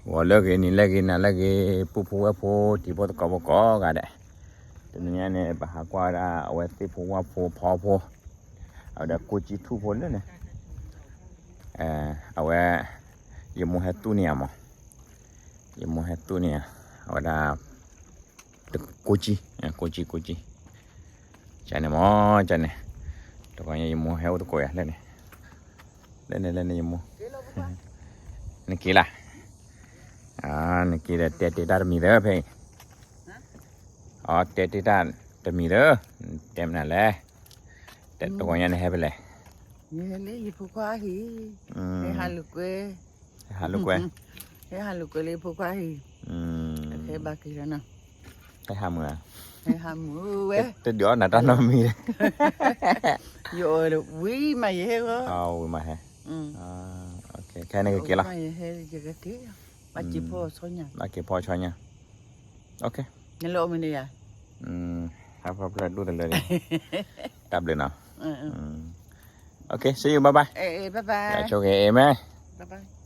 ဂီၤလၢအဂ့ၤ နံၤလၢအဂ့ၤ နၤလၢအဂ့ၤ ပုၢ်ဖိဝဲၢ်ဖိ တံၤဖိသကိးဖိကိးဂၤဒဲး, တနံၤညါန့ၣ် ပဟးကွၢ်ဝဲဒၣ် အဝဲသ့ၣ်ဖိဝၣ်ဖိဖီဖိ, အဝဲဒၣ်ကိၣ်ကၠံထူၣ်ဖိလၢန့ၣ်, အဝဲ ယမိၢ်ဟဲသူၣ်န့ၢ်ယၤမး, ယမိၢ်ဟဲသူၣ်န့ၢ်ယၤ, အဝဲဒၣ် ကိၣ်ကၠံ, ကိၣ်ကၠံ ကိၣ်ကၠံ, ကန့ၣ်မး ကန့ၣ်, တဂီၤညါယမိၢ်ဟဲအိၣ်သကိးယၤလၢန့ၣ်, လၢန့ၣ် လၢန့ၣ်ယမိၢ်, နက့ၤလၢ်, နက့ၤဒီးတဲတ့တၢ်တမံၤသၢဖဲအံၤ, အတဲတ့တၢ်တမံၤသၢ, တဲမနုၤလဲၣ်, တဂီၤညါနဟဲဖဲလဲၣ်, ယဟဲလၢယဖိခွါဟံၣ်, ဟဲဟးလိာ်ကွဲ ဟဲဟးလိာ်ကွဲ, ဟဲဟးလိာ်ကွဲလၢယဖိခွါဟံၣ်, ဟဲဘၣ်က့ၤလီၤနီၤ, ဟဲဟးမုာ်ဧါ, ဟဲဟးမုာ်ဝဲ, တဒုးအီၣ်နၤတၢ်နီတမံၤ, ယအိၣ်ဝံၤမးယဟဲဂီၤ, ဝံၤမးဟဲ, ခဲန့ၣ်ကက့ၤလီၤ, ယဟဲ, ယကက့ၤ, ဘၣ်က့ၤဖီအီၤဆီညါ, ဘၣ်က့ၤဖီအီၤဆီညါ, နလၢအီၣ်မ့ၢ်န့ၣ်ယၤ, ဟးဖျၢၣ်ဖျၢၣ်ဒူၣ်တလၢ, တၢ်ဘျုးနီၤ, okay, see you, bye bye, bye bye, ဆိက့ၤ amen, bye bye.